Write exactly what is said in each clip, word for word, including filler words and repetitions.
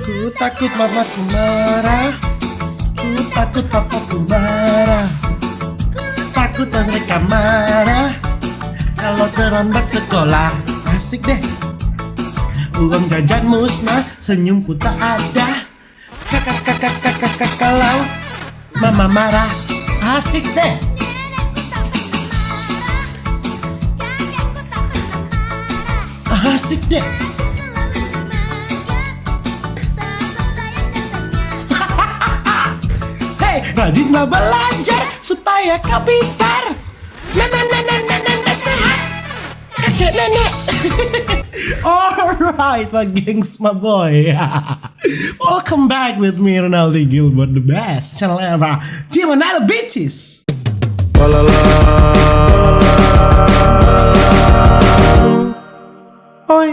Ku takut mamaku marah, ku takut papaku marah, ku takut mereka marah kalau terlambat sekolah. Asik deh. Uang jajan musnah, senyumku tak ada. Kakak, kakak, kakak, kakak, kalau mama marah, asik deh. Asik deh. Hei, rajinlah belajar supaya kau pintar. Nah, nah, nah, nah, nah, nah, nah, sehat. Kakek nenek. Alright, my gengs, my boy. Welcome back with me, Ronaldo Gilbert, the best channel ever. Di mana ada bitches? Walala. Oi.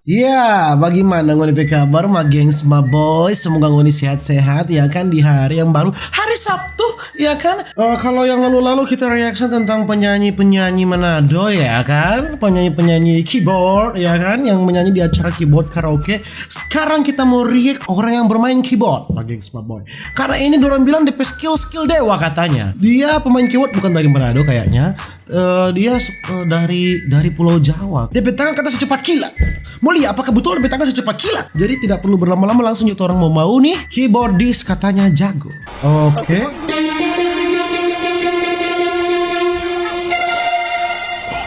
Ya, bagimana ngoni pe kabar, ma gengs, ma boy? Semoga ngoni sehat-sehat, ya kan, di hari yang baru, hari Sabtu, ya kan? Eh, kalau yang lalu-lalu kita reaction tentang penyanyi-penyanyi Manado, ya kan? Penyanyi-penyanyi keyboard, ya kan? Yang menyanyi di acara keyboard karaoke. Sekarang kita mau react orang yang bermain keyboard, ma gengs, ma boy. Karena ini dorang bilang depe skill-skill dewa katanya. Dia pemain keyboard bukan dari Manado kayaknya. Eh, dia se-, eh, dari, dari Pulau Jawa. Depe tangan kata secepat kilat. Mau lia apakah betul depe tangan secepat kilat? Jadi tidak perlu berlama-lama, langsung jo torang mo mau nih. Keyboardist katanya jago. Oke.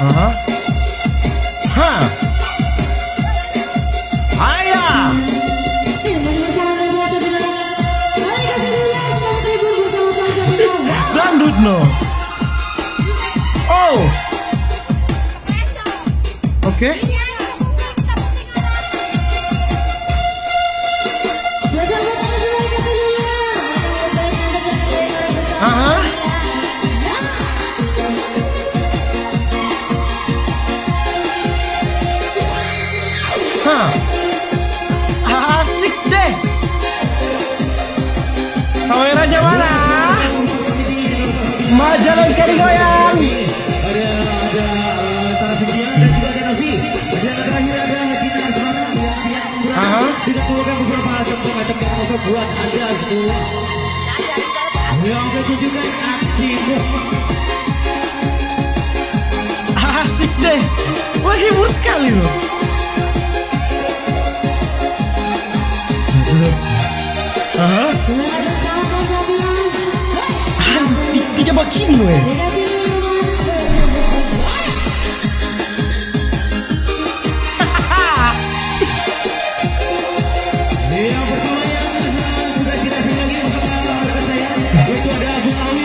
Aha. Ha. Ayah. Dangdut no. Oh. Oke. Aha. Ha. Asik deh. Saweranya mana? Ma jalan kali goyang. Aha. Asik deh. Menghibur sekali loh. Aha. Aduh, ti-, tidak begini loh ya.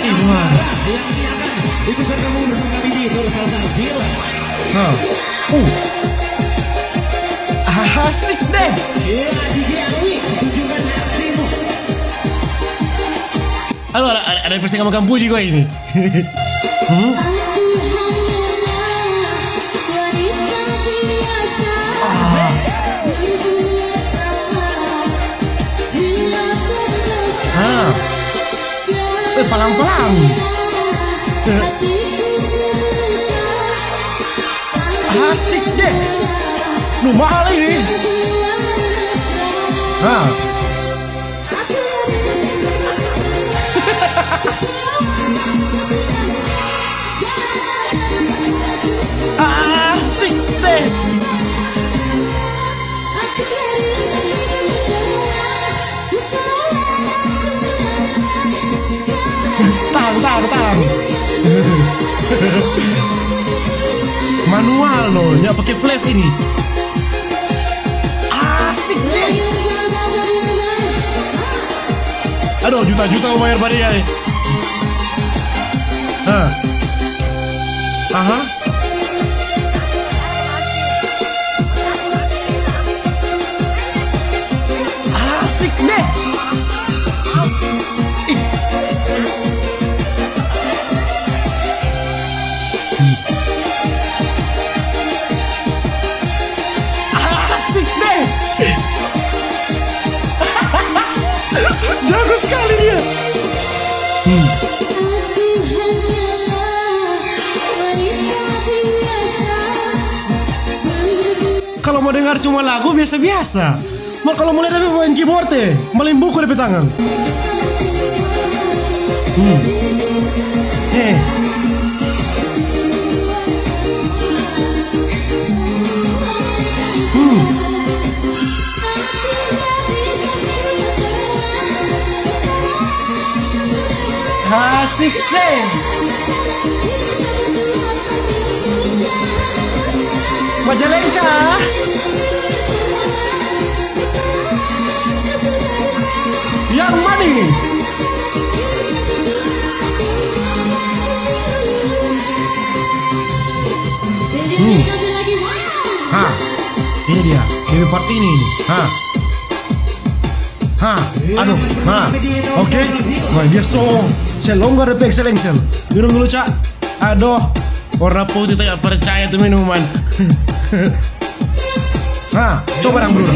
Ih, wah. Hah. Uh. Asik deh. Aduh, ada, ada, ada yang pasti kamu puji gue ini. Hmm? Ah. Ah. Eh, palang-palang. Asik deh. Nu mahal ini. Nah. Asik deh. Tang, tang, tang. Manual no, nya pake flash ini. Asik deh. Aduh, juta-juta bayar pa dia nih. Hah. Aha. Asik deh. Ih. Asik deh. Jago sekali dia. Hmm. Kalau mau dengar cuma lagu biasa-biasa. Mar kalu mo lia dia pe main keyboard, eh, malimbuku dia pe tangan. Hmm. Eh. Hmm. Asik deh. Majalengka. Yang mana ini? Hmm. Ha, ini dia. Ini part ini ini. Ha. Ha, aduh, ha. Oke. Wah, dia so, so longgar depe Excel, Excel. Minum dulu, Cak. Aduh, warna putih, tak percaya tu minuman. Ha, coba dang, Bro.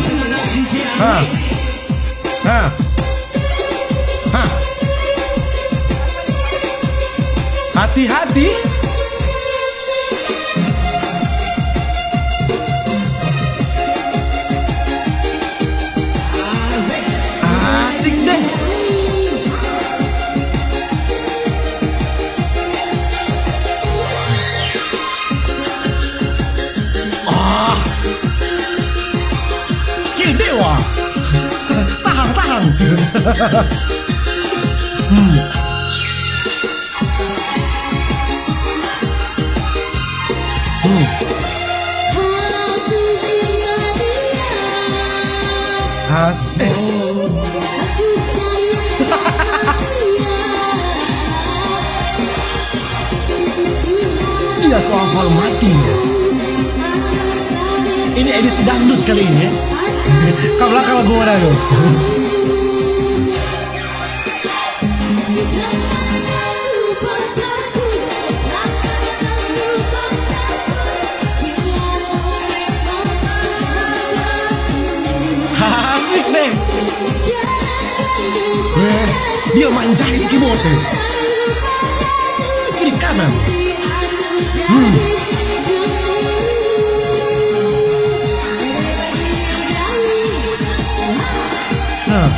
Ha. Ha. Ha. Hati-hati. Asik deh. Ah. Skill dewa. Tahang, tahang. Hmm. Hmm. Ah, eh. Dia so hafal mati. Ini edisi dangdut kali ini, ya. Ka blakang lagu mana tu? Asik deh. Weh, dia manjahit keyboard deh. Kiri kanan. Hmm. Nah.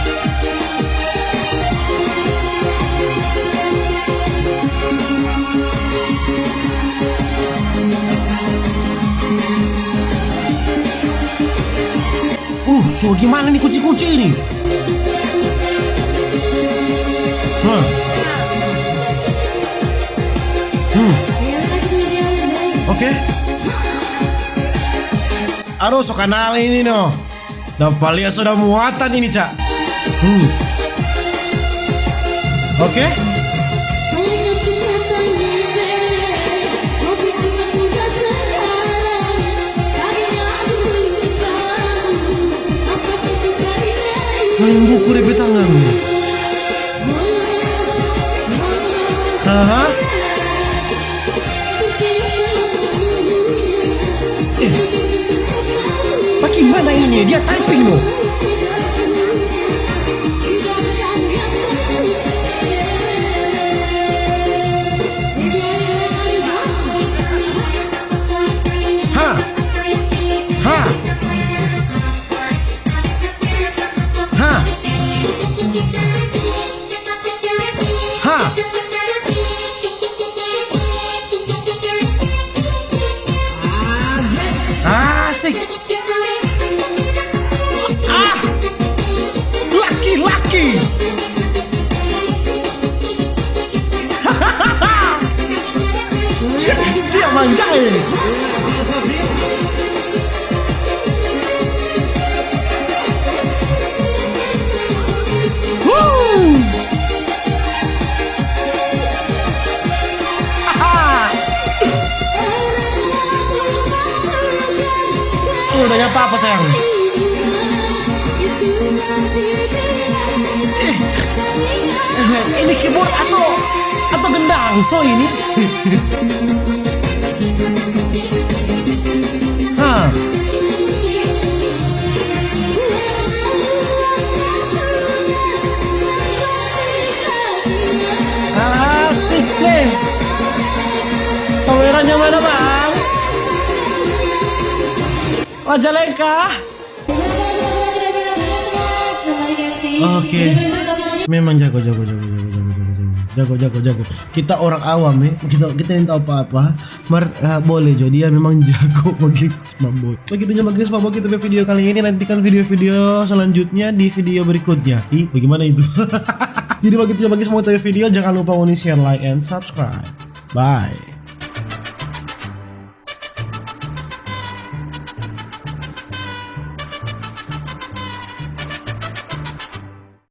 Uh, so gimana nih kunci-kunci ini? Hah. Hmm. Oke. Aduh, so kanal ini no. Dapa lia so ada muatan ini, Cak. Hmm. Oke. Main buku depe tangan. Aha. Eh, bagimana ini? Dia typing no. Ha. Ha. Ha. Ha. Asik. Ah. Laki-laki. Dia manjai. Wuh. Tuh, udah nyapa apa, sayang? Eh, ini keyboard atau, atau gendang so ini? Ha. Asik deh. Saweranya mana, Bang? Majalengka. Oke. Memang jago, jago, jago, jago, jago, jago, jago, jago, jago, jago. Kita orang awam ya, kita kita yang tahu apa-apa. Mar eh, boleh jo dia memang jago bagi Smambo. Begitu jo bagi Smambo kita pe video kali ini. Nantikan video-video selanjutnya di video berikutnya. Ih, bagaimana itu? Jadi begitu jo bagi Smambo kita pe video, jangan lupa ngoni share, like, and subscribe. Bye.